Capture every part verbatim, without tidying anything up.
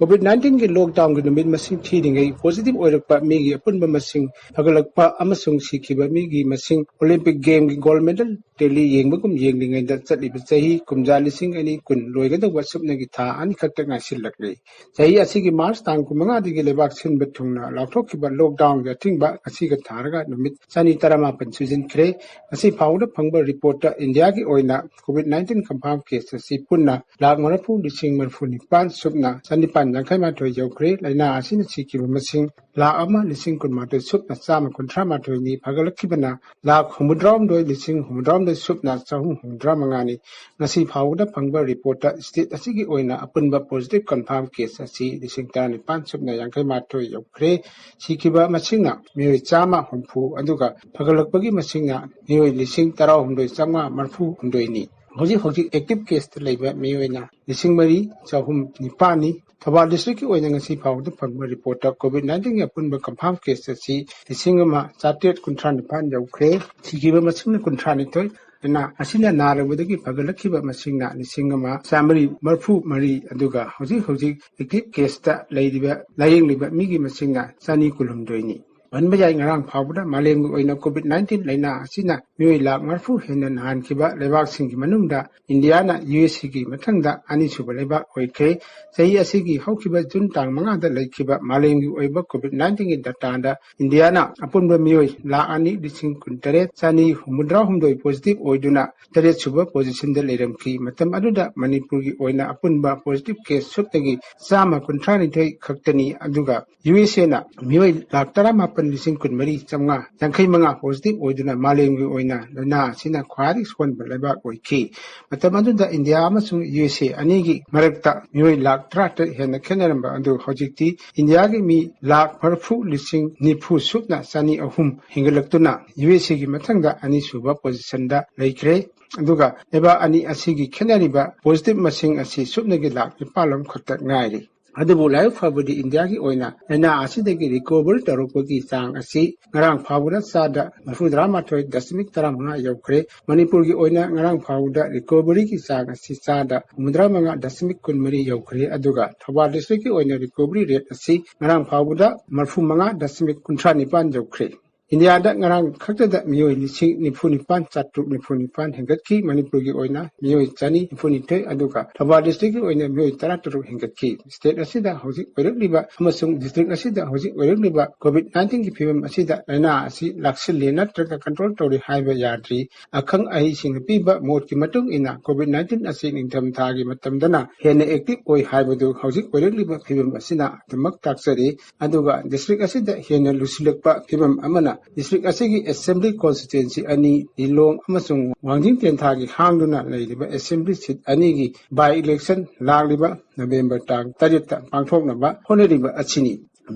COVID ꯅꯥꯏꯟꯇꯤꯟꯒꯤ ꯂꯣꯛꯗꯥꯎꯟꯒꯤ ꯅꯨꯃꯤꯠ ꯃꯁꯤꯡ ꯊꯤꯔꯤꯉꯩ ꯄꯣꯖꯤꯇꯤꯚ ꯑꯣꯏꯔꯛꯄ ꯃꯤꯒꯤ ꯑꯄꯨꯟꯕ ꯃꯁꯤꯡ ꯐꯒꯠꯂꯛꯄ ꯑꯃꯁꯨꯡ ꯁꯤꯈꯤꯕ ꯃꯤꯒꯤ ꯃꯁꯤꯡ ꯑꯣꯂꯤꯝꯄꯤꯛ ꯒꯦꯝꯒꯤ ꯒꯣꯜꯗ ꯃꯦꯗꯜ ꯇꯦꯂꯤ ꯌꯦꯡꯕꯒꯨꯝ ꯌꯦꯡꯂꯤꯉꯩꯗ ꯆꯠꯂꯤꯕ ꯆꯍꯤ ꯀꯨꯝꯖꯥ ꯂꯤꯁꯤꯡ ꯑꯅꯤ ꯀꯨꯟ ꯂꯣꯏꯒꯗꯧꯕ ꯁꯨꯞꯅꯒꯤ ꯊꯥ ꯑꯅꯤꯈꯛꯇ ꯉꯥꯏꯁꯤꯜꯂꯛꯂꯤ꯫ ꯆꯍꯤ ꯑꯁꯤꯒꯤ ꯃꯥꯔꯆ ꯇꯥꯡ ꯀꯨꯟꯃꯉꯥꯗꯒꯤ ꯂꯩꯕꯥꯛ ꯁꯤꯟꯕ ꯊꯨꯡꯅ ꯂꯥꯎꯊꯣꯛꯈꯤꯕ ꯂꯣꯛꯗꯥꯎꯟꯒꯤ ꯑꯊꯤꯡꯕ ꯉꯁꯤꯒ ꯊꯥꯔꯒ ꯅꯨꯃꯤꯠ ꯆꯅꯤ ꯇꯔꯥꯃꯥꯄꯟ ꯁꯨꯖꯤꯟꯈ꯭ꯔꯦ꯫ ꯉꯁꯤ ꯐꯥꯎꯕꯗ ꯐꯪꯕ ꯔꯤꯄꯣꯔꯠꯇ ꯏꯟꯗꯤꯌꯥꯒꯤ ꯑꯣꯏꯅ ꯀꯣꯚꯤꯗ ꯅꯥꯏꯟꯇꯤꯟ ꯀꯟꯐꯥꯝ ꯀꯦꯁ ꯑꯁꯤ ꯄꯨꯟꯅ ꯂꯥꯈ ꯃꯔꯤꯐꯨ ꯂꯤꯁꯤꯡ ꯃꯔꯤꯐꯨ ꯅꯤꯄꯥꯟ ꯁꯨꯞꯅ ꯆꯅꯤꯄꯥꯟ ꯌꯥꯡꯈꯩ ꯃꯥꯊꯣꯏ ꯌꯧꯈ꯭ꯔꯦ꯫ ꯂꯥꯏꯅꯥ ꯑꯁꯤꯅ ꯁꯤꯈꯤꯕ ꯃꯁꯤꯡ ꯂꯥꯈ ꯑꯃ ꯂꯤꯁꯤꯡ ꯀꯨꯟꯃꯥꯊꯣꯏ ꯁꯨꯞꯅ ꯆꯥꯝꯃ ꯀꯨꯟꯊ꯭ꯔꯥ ꯃꯥꯊꯣꯏꯅꯤ꯫ ꯐꯒꯠꯂꯛꯈꯤꯕꯅ ꯂꯥꯈ ꯍꯨꯝꯐꯨꯇꯔꯥꯍꯨꯝꯗꯣꯏ ꯂꯤꯁꯤꯡ ꯍꯨꯝꯐꯨꯇꯔꯥꯍꯨꯝꯗꯣꯏ ꯁꯨꯞꯅ ꯆꯍꯨꯝ ꯍꯨꯝꯐꯨꯇꯔꯥ ꯃꯉꯥꯅꯤ꯫ ꯉꯁꯤ ꯐꯥꯎꯕꯗ ꯐꯪꯕ ꯔꯤꯄꯣꯔꯠꯇ ꯁ꯭ꯇꯦꯠ ꯑꯁꯤꯒꯤ ꯑꯣꯏꯅ ꯑꯄꯨꯟꯕ ꯄꯣꯖꯤꯇꯤꯚ ꯀꯟꯐꯥꯝ ꯀꯦꯁ ꯑꯁꯤ ꯂꯤꯁꯤꯡ ꯇꯔꯥꯅꯤꯄꯥꯟ ꯁꯨꯞꯅ ꯌꯥꯡꯈꯩ ꯃꯥꯊꯣꯏ ꯌꯧꯈ꯭ꯔꯦ꯫ ꯁꯤꯈꯤꯕ ꯃꯁꯤꯡꯅ ꯃꯤꯑꯣꯏ ꯆꯥꯝꯃ ꯍꯨꯝꯐꯨ, ꯑꯗꯨꯒ ꯐꯒꯠꯂꯛꯄꯒꯤ ꯃꯁꯤꯡꯅ ꯃꯤꯑꯣꯏ ꯂꯤꯁꯤꯡ ꯇꯔꯥꯍꯨꯝꯗꯣꯏ ꯆꯥꯝꯃꯉꯥ ꯃꯔꯤꯐꯨ ꯍꯨꯝꯗꯣꯏꯅꯤ꯫ ꯍꯧꯖꯤꯛ ꯍꯧꯖꯤꯛ ꯑꯦꯛꯇꯤꯚ ꯀꯦꯁꯇ ꯂꯩꯕ ꯃꯤꯑꯣꯏꯅ ꯂꯤꯁꯤꯡ ꯃꯔꯤ ꯆꯍꯨꯝ ꯅꯤꯄꯥꯟꯅꯤ꯫ ꯊꯧꯕꯥꯜ ꯗꯤꯁꯇ꯭ꯔꯤꯛꯀꯤ ꯑꯣꯏꯅ ꯉꯁꯤ ꯐꯥꯎꯕꯗ ꯐꯪꯕ ꯔꯤꯄꯣꯔꯠꯇ ꯀꯣꯚꯤꯗ ꯅꯥꯏꯟꯇꯤꯟꯒꯤ ꯑꯄꯨꯟꯕ ꯀꯟꯐꯥꯝ ꯀꯦꯁ ꯑꯁꯤ ꯂꯤꯁꯤꯡ ꯑꯃ ꯆꯥꯇ꯭ꯔꯦꯠ ꯀꯨꯟꯊ꯭ꯔꯥ ꯅꯤꯄꯥꯟ ꯌꯧꯈ꯭ꯔꯦ꯫ ꯁꯤꯈꯤꯕ ꯃꯁꯤꯡꯅ ꯀꯨꯟꯊ꯭ꯔꯥꯅꯤꯊꯣꯏ꯫ ꯂꯥꯏꯅꯥ ꯑꯁꯤꯅ ꯅꯥꯔꯕꯗꯒꯤ ꯐꯒꯠꯂꯛꯈꯤꯕ ꯃꯁꯤꯡꯅ ꯂꯤꯁꯤꯡ ꯑꯃ ꯆꯥꯃꯔꯤ ꯃꯔꯤꯐꯨ ꯃꯔꯤ, ꯑꯗꯨꯒ ꯍꯧꯖꯤꯛ ꯍꯧꯖꯤꯛ ꯑꯦꯛꯇꯤꯚ ꯀꯦꯁꯇ ꯂꯩꯔꯤꯕ, ꯂꯥꯌꯦꯡꯂꯤꯕ ꯃꯤꯒꯤ ꯃꯁꯤꯡꯅ ꯆꯅꯤ ꯀꯨꯟꯍꯨꯝꯗꯣꯏꯅꯤ꯫ ꯄꯟꯕ ꯌꯥꯏ, ꯉꯔꯥꯡ ꯐꯥꯎꯕꯗ ꯃꯥꯂꯦꯝꯒꯤ ꯑꯣꯏꯅ ꯀꯣꯚꯤꯗ ꯅꯥꯏꯟꯇꯤꯟ ꯂꯥꯏꯅꯥ ꯑꯁꯤꯅ ꯃꯤꯑꯣꯏ ꯂꯥꯈ ꯃꯔꯤꯐꯨ ꯍꯦꯟꯅ ꯅꯥꯍꯟꯈꯤꯕ ꯂꯩꯕꯥꯛꯁꯤꯡꯒꯤ ꯃꯅꯨꯡꯗ ꯏꯟꯗꯤꯌꯥꯅ ꯌꯨ ꯑꯦꯁ ꯑꯦꯒꯤ ꯃꯊꯪꯗ ꯑꯅꯤꯁꯨꯕ ꯂꯩꯕꯥꯛ ꯑꯣꯏꯈ꯭ꯔꯦ꯫ ꯆꯍꯤ ꯑꯁꯤꯒꯤ ꯍꯧꯈꯤꯕ ꯖꯨꯟ ꯇꯥꯡ ꯃꯉꯥꯗ ꯂꯩꯈꯤꯕ ꯃꯥꯂꯦꯝꯒꯤ ꯑꯣꯏꯕ ꯀꯣꯚꯤꯗ ꯅꯥꯏꯟꯇꯤꯟꯒꯤ ꯗꯇꯥꯗ ꯏꯟꯗꯤꯌꯥꯅ ꯑꯄꯨꯟꯕ ꯃꯤꯑꯣꯏ ꯂꯥꯈ ꯑꯅꯤ ꯂꯤꯁꯤꯡ ꯀꯨꯟꯇꯔꯦꯠ ꯆꯅꯤ ꯍꯨꯝꯐꯨꯇꯔꯥꯍꯨꯝꯗꯣꯏ ꯄꯣꯖꯤꯇꯤꯚ ꯑꯣꯏꯗꯨꯅ ꯇꯔꯦꯠꯁꯨꯕ ꯄꯣꯖꯤꯁꯟꯗ ꯂꯩꯔꯝꯈꯤ꯫ ꯃꯇꯝ ꯑꯗꯨꯗ ꯃꯅꯤꯄꯨꯔꯒꯤ ꯑꯣꯏꯅ ꯑꯄꯨꯟꯕ ꯄꯣꯖꯤꯇꯤꯚ ꯀꯦꯁ ꯁꯨꯞꯅꯒꯤ ꯆꯥꯝꯃ ꯀꯨꯟꯊ꯭ꯔꯥꯅꯤꯊꯣꯏ ꯈꯛꯇꯅꯤ, ꯑꯗꯨꯒ ꯌꯨ ꯑꯦꯁ ꯑꯦꯅ ꯃꯤꯑꯣꯏ ꯂꯥꯈ ꯇꯔꯥꯃꯥꯄꯟ ꯂꯤꯁꯤꯡ ꯀꯨꯟꯃꯔꯤ ꯆꯥꯝꯃꯉꯥ ꯌꯥꯡꯈꯩ ꯃꯉꯥ ꯄꯣꯖꯤꯇꯤꯚ ꯑꯣꯏꯗꯨꯅ ꯃꯥꯂꯦꯝꯒꯤ ꯑꯣꯏꯅ ꯂꯥꯏꯅꯥ ꯑꯁꯤꯅ ꯈ꯭ꯋꯥꯏꯗꯒꯤ ꯁꯣꯟꯕ ꯂꯩꯕꯥꯛ ꯑꯣꯏꯈꯤ꯫ ꯃꯇꯝ ꯑꯗꯨꯗ ꯏꯟꯗꯤꯌꯥ ꯑꯃꯁꯨꯡ ꯌꯨ ꯑꯦꯁ ꯑꯦ ꯑꯅꯤꯒꯤ ꯃꯔꯛꯇ ꯃꯤꯑꯣꯏ ꯂꯥꯈ ꯇꯔꯥꯇꯔꯦꯠ ꯍꯦꯟꯅ ꯈꯦꯠꯅꯔꯝꯕ ꯑꯗꯨ ꯍꯧꯖꯤꯛꯇꯤ ꯏꯟꯗꯤꯌꯥꯒꯤ ꯃꯤ ꯂꯥꯈ ꯃꯔꯤꯐꯨ ꯂꯤꯁꯤꯡ ꯅꯤꯐꯨ ꯁꯨꯞꯅ ꯆꯅꯤ ꯑꯍꯨꯝ ꯍꯦꯟꯒꯠꯂꯛꯇꯨꯅ ꯌꯨ ꯑꯦꯁ ꯑꯦꯒꯤ ꯃꯊꯪꯗ ꯑꯅꯤꯁꯨꯕ ꯄꯣꯖꯤꯁꯟꯗ ꯂꯩꯈ꯭ꯔꯦ꯫ ꯑꯗꯨꯒ ꯂꯩꯕꯥꯛ ꯑꯅꯤ ꯑꯁꯤꯒꯤ ꯈꯦꯠꯅꯔꯤꯕ ꯄꯣꯖꯤꯇꯤꯚ ꯃꯁꯤꯡ ꯑꯁꯤ ꯁꯨꯞꯅꯒꯤ ꯂꯥꯈ ꯅꯤꯄꯥꯜ ꯂꯣꯝ ꯈꯛꯇ ꯉꯥꯏꯔꯤ꯫ ꯑꯗꯨꯕꯨ ꯂꯥꯏꯕꯛ ꯐꯕꯗꯤ ꯏꯟꯗꯤꯌꯥꯒꯤ ꯑꯣꯏꯅ ꯂꯥꯏꯅꯥ ꯑꯁꯤꯗꯒꯤ ꯔꯤꯀꯣꯚꯔ ꯇꯧꯔꯛꯄꯒꯤ ꯆꯥꯡ ꯑꯁꯤ ꯉꯔꯥꯡ ꯐꯥꯎꯕꯗ ꯆꯥꯗ ꯃꯔꯐꯨ ꯇꯔꯥꯃꯥꯊꯣꯏ ꯗꯁꯃꯤꯛ ꯇꯔꯥꯃꯉꯥ ꯌꯧꯈ꯭ꯔꯦ꯫ ꯃꯅꯤꯄꯨꯔꯒꯤ ꯑꯣꯏꯅ ꯉꯔꯥꯡ ꯐꯥꯎꯕꯗ ꯔꯤꯀꯣꯚꯔꯤꯒꯤ ꯆꯥꯡ ꯑꯁꯤ ꯆꯥꯗ ꯍꯨꯝꯐꯨꯇꯔꯥ ꯃꯉꯥ ꯗꯁꯃꯤꯛ ꯀꯨꯟꯃꯔꯤ ꯌꯧꯈ꯭ꯔꯦ꯫ ꯑꯗꯨꯒ ꯊꯧꯕꯥꯜ ꯗꯤꯁꯇ꯭ꯔꯤꯛꯀꯤ ꯑꯣꯏꯅ ꯔꯤꯀꯣꯚꯔꯤ ꯔꯦꯠ ꯑꯁꯤ ꯉꯔꯥꯡ ꯐꯥꯎꯕꯗ ꯃꯔꯐꯨ ꯃꯉꯥ ꯗꯁꯃꯤꯛ ꯀꯨꯟꯊ꯭ꯔꯥ ꯅꯤꯄꯥꯟ ꯌꯧꯈ꯭ꯔꯦ꯫ ꯏꯟꯗꯤꯌꯥꯗ ꯉꯔꯥꯡ ꯈꯛꯇꯗ ꯃꯤꯑꯣꯏ ꯂꯤꯁꯤꯡ ꯅꯤꯐꯨ ꯅꯤꯄꯥꯟ ꯆꯥꯇ꯭ꯔꯨꯛ ꯅꯤꯐꯨ ꯅꯤꯄꯥꯟ ꯍꯦꯟꯒꯠꯈꯤ꯫ ꯃꯅꯤꯄꯨꯔꯒꯤ ꯑꯣꯏꯅ ꯃꯤꯑꯣꯏ ꯆꯅꯤ ꯅꯤꯐꯨ ꯅꯤꯊꯣꯏ, ꯑꯗꯨꯒ ꯊꯧꯕꯥꯜ ꯗꯤꯁꯇ꯭ꯔꯤꯛꯀꯤ ꯑꯣꯏꯅ ꯃꯤꯑꯣꯏ ꯇꯔꯥ ꯇꯔꯨꯛ ꯍꯦꯟꯒꯠꯈꯤ꯫ ꯁ꯭ꯇꯦꯠ ꯑꯁꯤꯗ ꯍꯧꯖꯤꯛ ꯑꯣꯏꯔꯛꯂꯤꯕ ꯑꯃꯁꯨꯡ ꯗꯤꯁꯇ꯭ꯔꯤꯛ ꯑꯁꯤꯗ ꯍꯧꯖꯤꯛ ꯑꯣꯏꯔꯛꯂꯤꯕ ꯀꯣꯚꯤꯗ ꯅꯥꯏꯟꯇꯤꯟꯒꯤ ꯐꯤꯕꯝ ꯑꯁꯤꯗ ꯂꯥꯏꯅꯥ ꯑꯁꯤ ꯂꯥꯛꯁꯤꯜꯂꯦ ꯅꯠꯇ꯭ꯔꯒ ꯀꯟꯇ꯭ꯔꯣꯜ ꯇꯧꯔꯦ ꯍꯥꯏꯕ ꯌꯥꯗ꯭ꯔꯤ꯫ ꯑꯈꯪ ꯑꯍꯩꯁꯤꯡꯅ ꯄꯤꯕ ꯃꯣꯠꯀꯤ ꯃꯇꯨꯡ ꯏꯟꯅ ꯀꯣꯚꯤꯗ ꯅꯥꯏꯟꯇꯤꯟ ꯑꯁꯤ ꯅꯤꯡꯊꯝꯊꯥꯒꯤ ꯃꯇꯝꯗꯅ ꯍꯦꯟꯅ ꯑꯦꯛꯇꯤꯚ ꯑꯣꯏ ꯍꯥꯏꯕꯗꯨ ꯍꯧꯖꯤꯛ ꯑꯣꯏꯔꯛꯂꯤꯕ ꯐꯤꯕꯝ ꯑꯁꯤꯅ ꯑꯗꯨꯃꯛ ꯇꯥꯛꯆꯔꯤ꯫ ꯑꯗꯨꯒ ꯗꯤꯁꯇ꯭ꯔꯤꯛ ꯑꯁꯤꯗ ꯍꯦꯟꯅ ꯂꯨꯁꯤꯜꯂꯛꯄ ꯐꯤꯕꯝ ꯑꯃꯅ ꯗꯤꯁꯇ꯭ꯔꯤꯛ ꯑꯁꯤꯒꯤ ꯑꯦꯁꯦꯝꯕ꯭ꯂꯤ ꯀꯣꯟꯁꯇꯤꯇ꯭ꯋꯦꯟꯁꯤ ꯑꯅꯤ, ꯂꯤꯂꯣꯡ ꯑꯃꯁꯨꯡ ꯋꯥꯡꯖꯤꯡ ꯇꯦꯟꯊꯥꯒꯤ ꯍꯥꯡꯗꯨꯅ ꯂꯩꯔꯤꯕ ꯑꯦꯁꯦꯝꯕ꯭ꯂꯤ ꯁꯤꯠ ꯑꯅꯤꯒꯤ ꯕꯥꯏ ꯏꯂꯦꯛꯁꯟ ꯂꯥꯛꯂꯤꯕ ꯅꯕꯦꯝꯕꯔ ꯇꯥꯡ ꯇꯔꯦꯠꯇ ꯄꯥꯡꯊꯣꯛꯅꯕ ꯍꯣꯠꯅꯔꯤꯕ ꯑꯁꯤꯅꯤ꯫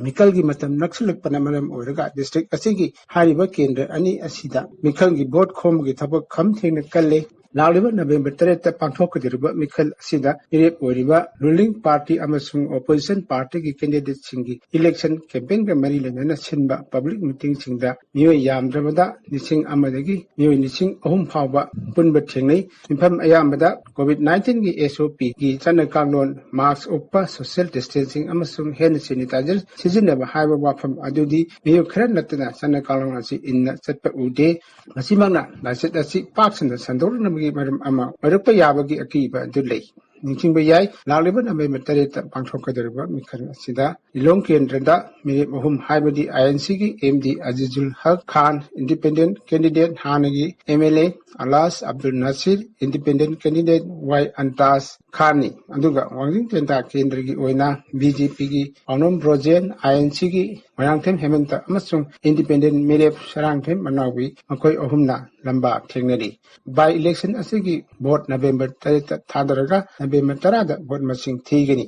ꯃꯤꯈꯜꯒꯤ ꯃꯇꯝ ꯅꯛꯁꯤꯜꯂꯛꯄꯅ ꯃꯔꯝ ꯑꯣꯏꯔꯒ ꯗꯤꯁꯇ꯭ꯔꯤꯛ ꯑꯁꯤꯒꯤ ꯍꯥꯏꯔꯤꯕ ꯀꯦꯟꯗ꯭ꯔ ꯑꯅꯤ ꯑꯁꯤꯗ ꯃꯤꯈꯜꯒꯤ ꯚꯣꯠ ꯈꯣꯝꯕꯒꯤ ꯊꯕꯛ ꯈꯝ ꯊꯦꯡꯅ ꯀꯜꯂꯦ꯫ ꯂꯥꯛꯂꯤꯕ ꯅꯕꯦꯝꯕꯔ ꯇꯔꯦꯠꯇ ꯄꯥꯡꯊꯣꯛꯀꯗꯧꯔꯤꯕ ꯃꯤꯈꯜ ꯑꯁꯤꯗ ꯃꯤꯔꯦꯞ ꯑꯣꯏꯔꯤꯕ ꯔꯨꯂꯤꯡ ꯄꯥꯔꯇꯤ ꯑꯃꯁꯨꯡ ꯑꯣꯄꯣꯖꯤꯁꯟ ꯄꯥꯔꯇꯤꯒꯤ ꯀꯦꯟꯗꯤꯗꯦꯠꯁꯤꯡꯒꯤ ꯏꯂꯦꯛꯁꯟ ꯀꯦꯝꯄꯦꯟꯒ ꯃꯔꯤ ꯂꯩꯅꯅ ꯁꯤꯟꯕ ꯄꯕ꯭ꯂꯤꯛ ꯃꯤꯇꯤꯡꯁꯤꯡꯗ ꯃꯤꯑꯣꯏ ꯌꯥꯝꯗ꯭ꯔꯕꯗ ꯂꯤꯁꯤꯡ ꯑꯃꯗꯒꯤ ꯃꯤꯑꯣꯏ ꯂꯤꯁꯤꯡ ꯑꯍꯨꯝ ꯐꯥꯎꯕ ꯄꯨꯟꯕ ꯊꯦꯡꯅꯩ꯫ ꯃꯤꯐꯝ ꯑꯌꯥꯝꯕꯗ ꯀꯣꯚꯤꯗ ꯅꯥꯏꯟꯇꯤꯟꯒꯤ ꯑꯦꯁ ꯑꯣ ꯄꯤꯒꯤ ꯆꯠꯅ ꯀꯥꯡꯂꯣꯟ, ꯃꯥꯁꯛ ꯎꯞꯄ, ꯁꯣꯁꯤꯌꯦꯜ ꯗꯤꯁꯇꯦꯟꯁꯤꯡ ꯑꯃꯁꯨꯡ ꯍꯦꯟ ꯁꯦꯅꯤꯇꯥꯏꯖꯔ ꯁꯤꯖꯤꯟꯅꯕ ꯍꯥꯏꯕ ꯋꯥꯐꯝ ꯑꯗꯨꯗꯤ ꯃꯤꯑꯣꯏ ꯈꯔ ꯅꯠꯇꯅ ꯆꯠꯅ ꯀꯥꯡꯂꯣꯟ ꯑꯁꯤ ꯏꯟꯅ ꯆꯠꯄ ꯎꯗꯦ꯫ ꯃꯁꯤꯃꯛꯅ ꯂꯥꯏꯆꯠ ꯑꯁꯤ ꯄꯥꯛ ꯁꯟꯅ ꯁꯟꯗꯣꯔꯛꯅꯕꯒꯤ ꯃꯔꯝ ꯑꯃ ꯑꯣꯏꯔꯛꯄ ꯌꯥꯕꯒꯤ ꯑꯀꯤꯕ ꯑꯗꯨ ꯂꯩ꯫ ꯅꯤꯡꯁꯤꯡꯕ ꯌꯥꯏ, ꯂꯥꯛꯂꯤꯕ ꯅꯕꯦꯝꯕꯔ ꯇꯔꯦꯠꯇ ꯄꯥꯡꯊꯣꯛꯀꯗꯧꯔꯤꯕ ꯃꯤꯈꯜ ꯑꯁꯤꯗ ꯂꯤꯂꯣꯡ ꯀꯦꯟꯗ꯭ꯔꯗ ꯃꯤꯔꯦꯞ ꯑꯍꯨꯝ, ꯍꯥꯏꯕꯗꯤ ꯑꯥꯏ ꯑꯦꯟ ꯁꯤꯒꯤ M D Azizul Haque Khan, independent candidate, ꯍꯥꯟꯅꯒꯤ ꯑꯦꯝ ꯑꯦꯜ ꯑꯦ ꯑꯂꯥꯁ Abdul Nasir, independent candidate Y Antaz ꯈꯥꯟꯅꯤ꯫ ꯑꯗꯨꯒ ꯋꯥꯡꯖꯤꯡ ꯇꯦꯟꯊꯥ ꯀꯦꯟꯗ꯭ꯔꯒꯤ ꯑꯣꯏꯅ ꯕꯤ ꯖꯦ ꯄꯤꯒꯤ ꯄꯥꯎꯅꯝ ꯕ꯭ꯔꯣꯖꯦꯟ, ꯑꯥꯏ ꯑꯦꯟ ꯁꯤꯒꯤ ꯃꯣꯏꯔꯥꯡꯊꯦꯝ ꯍꯦꯃꯟꯇ ꯑꯃꯁꯨꯡ ꯏꯟꯗꯤꯄꯦꯟꯗꯦꯟ ꯃꯤꯔꯦꯞ ꯁꯔꯥꯡꯊꯦꯝ ꯃꯅꯥꯎꯕꯤ, ꯃꯈꯣꯏ ꯑꯍꯨꯝꯅ ꯂꯝꯕꯥ ꯊꯦꯡꯅꯔꯤ꯫ ꯕꯥꯏ ꯏꯂꯦꯛꯁꯟ ꯑꯁꯤꯒꯤ ꯚꯣꯠ ꯅꯕꯦꯝꯕꯔ ꯇꯔꯦꯠꯇ ꯊꯥꯗꯔꯒ ꯅꯕꯦꯝꯕꯔ ꯇꯔꯥꯗ ꯚꯣꯠ ꯃꯁꯤꯡ ꯊꯤꯒꯅꯤ꯫